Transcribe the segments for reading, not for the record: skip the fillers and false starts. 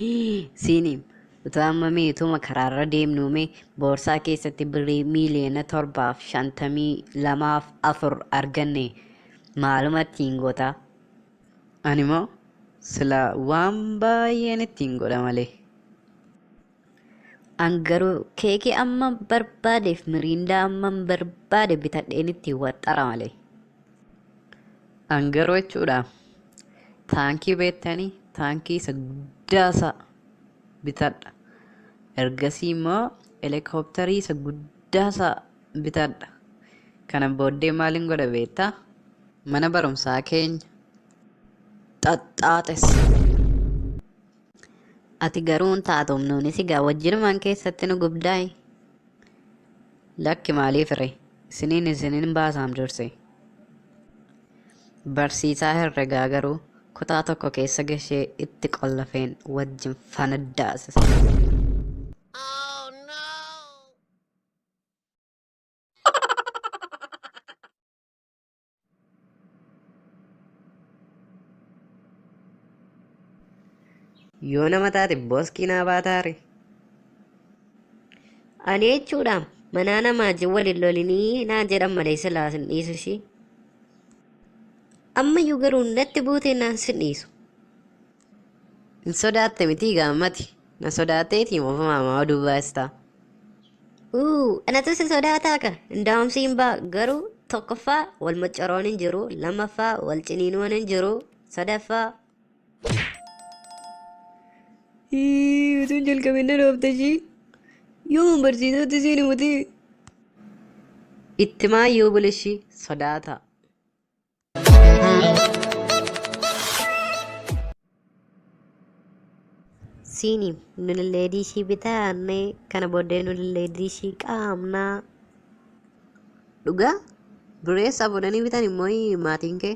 Siiniim utuu amma meetuma karaarra deemnuume boorsaa keessatti birrii 752,004 arganne maaluma ittiin goota? Ani immoo sila waan baay'een ittiin godha malee. An garuu keekii amma barbaadeef miriindaa amma barbaade bitadheen ittiin waxxara malee. An garuu jechuudha taankii beektanii taankii isa guddaasaa bitadha. Ergasii immoo helikopterii isa guddaasaa bitadha. Kana booddee maalin godha beektaa? Mana barumsaa keenya xaxxaaxessa. Ati garuu hin taatuum nuunis egaa wajjinumaan keessatti nu gubdaayi. Lakki maaliif ree? Isiniin isinin baasaam durse. Barsiisaa herregaa garuu kutaa tokko keessa gashee itti qollafeen wajjin fanaddaasisa. Yoo nama taate boskii naa baataare. Ani jechuudha manaa namaa wajjin wal hin lolinii naan jedhan malee silaa sin dhiisu ishii. Ammayyuu garuu natti buutee naan sin dhiisu. Hin sodaatte mitii gaammati. Na sodaatteetii ofumaa maa oduu baastaa. Uu, anatu si sodaataa ka. Indaa'umsi hin ba'a garuu tokkoffaa wal maccoroon hin jiru, lammaffaa wal ciniinuun hin jiru, sadaffaa. Utuun jalqabin na dhoofte ishii. Yooma barsiisatti siin himuti. Itti maayyuu bulishii sodaata. Siiniim nulillee diishii bitaanne kana booddee nulillee diishii qaamnaa. Dhugaa? Dureessa fuudhanii bitan immoo maatiin kee?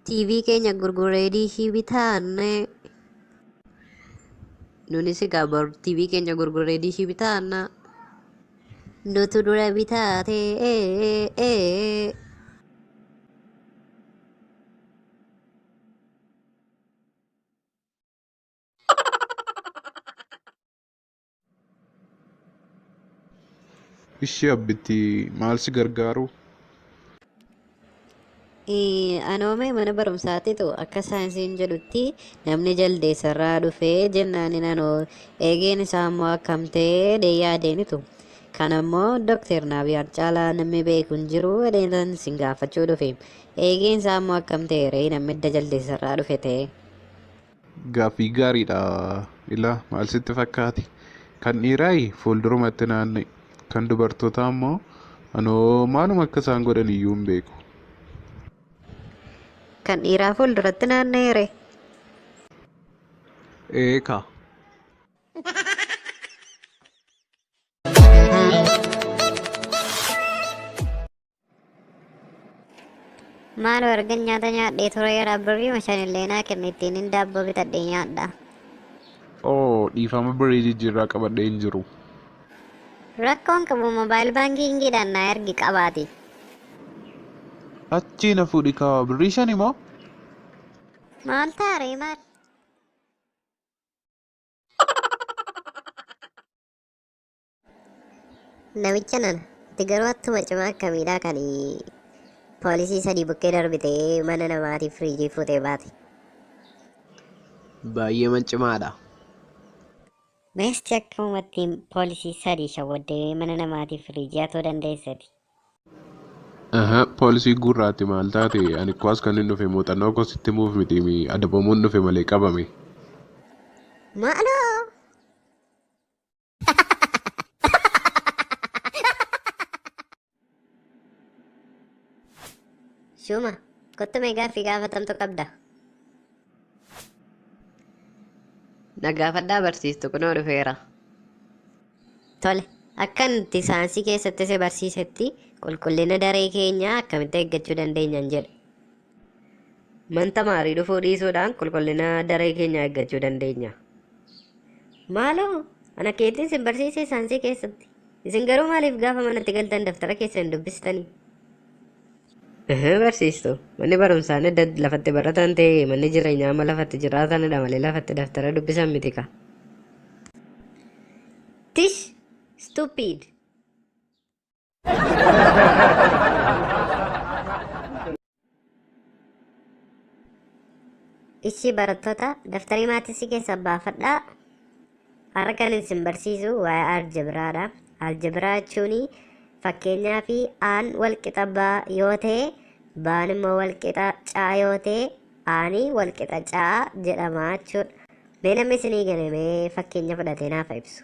TV keenya gurguree diishii bitaanne. Nunis egaa bor TV keenya gurguree diishii bitaanna. Nutu dura bitaate. Ishee abbitti maal si gargaaru? Anoomee mana barumsaatitu akka saayinsiin jedhutti namni jaldeessarraa dhufee jennaanin anoo eegeen isaa immoo akkam ta'ee yaadeenitu. Kanammoo Dooktar Naabiyaat caalaa namni beeku hin jiru jedheen sin gaafachuu dhufe. Eegeen isaa immoo akkam ta'e ree namni edda jaldeessarraa dhufe ta'e. Gaaffii gaariidha. Ilaa maal sitti fakkaate? Kan dhiiraayi fuuldurumatti naanna'e. Kan dubartootaa immoo anoo maaluma akka isaan godhan iyyuu hin beeku. Kan dhiiraa fuulduratti naanna'e ree. Eekaa. Maaloo erga nyaata nyaadhee tureera birrii shanillee naa kenni ittiin hin daabboo bitadhee nyaadha. Oo dhiifama birrii jijjiirraa qabadhee hin jiru. Rakkoon qabu moobaayil baankiingiidhaan naa ergi qabaati. Achii na fuudhi kaa birrii shani moo? Maal taaree maal? Namicha nana ati garuu attuma cimaa akkamiidhaa kan poolisii sadii bukkee darbitee mana namaatiif firiijii fuutee baate. Baay'ee cimaadha. Meesti akkamumatti poolisii sadii shawwaddee mana namaatiif firiijii hatuu dandeessati. Aha, poolisii gurraatti maal taate ani kuwaas kan hin dhufe muuxannoo kositti muuf miti adabamuun dhufe malee qabame. Maaloo! Shuma, kottu mee gaaffii gaafatamtu qabda. Na gaafadhaa barsiistu kunoo dhufeera. Tole, akka nuti saayinsii keessatti si barsiisetti qulqullina daree keenyaa akkamitti eeggachuu dandeenyaan jedha. Manta maarii dhufuu dhiisuudhaan qulqullina daree keenyaa eeggachuu dandeenya. Maaloo, ana keetiin sin barsiise saayinsii keessatti. Isin garuu maaliif gaafa manatti galtan daftara keessa hin dubbistanii? Barsiistu, manni barumsaa edda lafatti baratan ta'e manni jireenyaa amma lafatti jiraatanidha malee lafatti daftara dubbisan miti ka. Tish! Stupid! Ishi barattoota daftarii maatisii keessa baafadhaa. Har'a kan isin barsiisu waa'ee aljebraadha. Aljebiraa jechuun fakkeenyaa fi aan walqixa baa yoo ta'e baan immoo walqixa caa yoo ta'e aanii walqixa caa jedhama jechuudha. Mee namni isinii gale mee fakkeenya fudhatee naaf ibsu.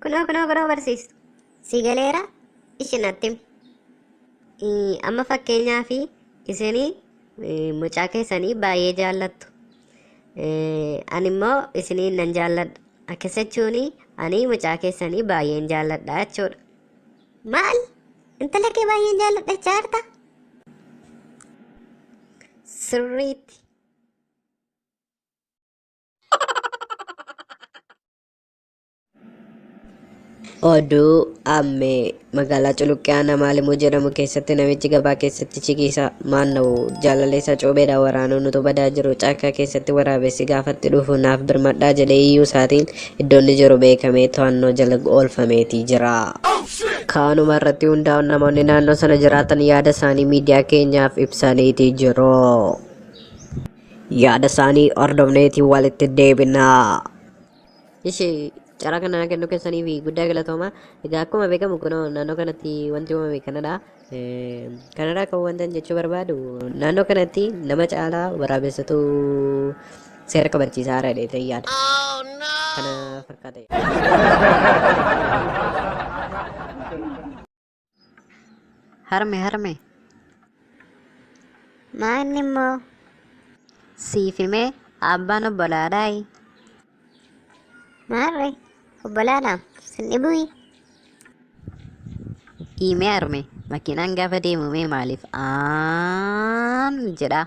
Kunoo kunoo kunoo barsiistu. Si galeera ishi natti himi. Amma fakkeenyaa fi isinii mucaa keessanii baay'ee jaallattu. Ani immoo isiniin nan jaalladha. Akkas jechuun ani mucaa keessanii baay'een jaalladha jechuudha. Maal? Intala kee baay'een jaalladha jechaa jirta? Sirriitti. Oduu ammee magaalaa Culuqqee aanaa Maalimuu jedhamu keessatti namichi gabaa keessatti chiqiisa maanna'u jaalaleessa cuubeedhaan waraanuun utuu badaa jiru caakkaa keessatti waraabessi gaafatti dhufu naaf birmadhaa jedhee iyyuu isaatiin iddoon inni jiru beekamee to'annoo jala oolfameetii jira. Kanuma irratti hundaa'uun namoonni naannoo sana jiraatan yaada isaanii miidiyaa keenyaaf ibsaniitii jiru. Yaada isaanii hordofneetii walitti deebina. Ishee carraa kana kennuu keessanii fi guddaa galatooma. Egaa akkuma beekamu kunoo naannoo kanatti wanti uumame kanadha. Kanarraa kan wanta jechuu barbaadu naannoo kanatti nama caalaa waraabessatu seera kabachiisaa haara jedhee yaada. Kana fakkaata. Harme harme. Maa inni immoo? Siif himee abbaan obbolaadhaayi. Maarre obbolaadha sin dhibuyi. Himee harme makiinaan gaafa deemu mee maaliif aan jedha.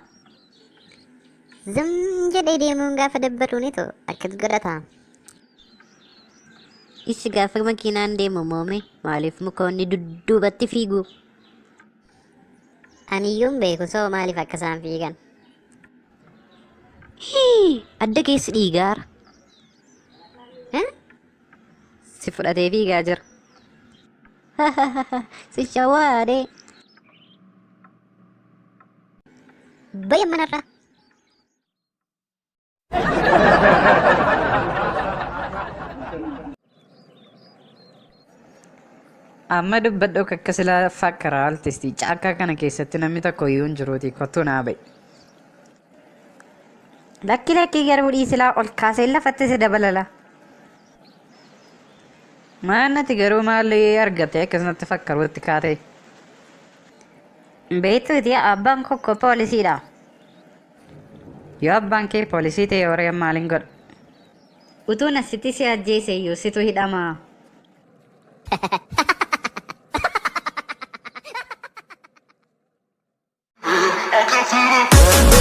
Zum jedhee deemuun gaafa dabbatuunitu akkas godhata. Ishi gaafa makiinaan deemu moome maaliif mukoonni dudduubatti fiigu? Aniyyuu hin beeku soo maaliif akka isaan fiigan. Hii, adda keessi dhiigaara. Si fudhatee fiigaa jira. Si shawaadee. Baya manarraa. Amma dubbadhu akka silaa fakkaraa altisti caakkaa kana keessatti namni tokko iyyuu hin jiruuti kottuu naa ba'i. Lakki lakki garuu dhiisilaa ol kaasee lafatti si dabalala. Maal natti garuu maal argate akkasumatti fakkaruutti kaate. Beektuuti abbaan koo poolisiidha. Yoo abbaan kee poolisii ta'e horii maaliin godha? Utuun asitti si ajjeese iyyuu situ hidhama. I can feel it.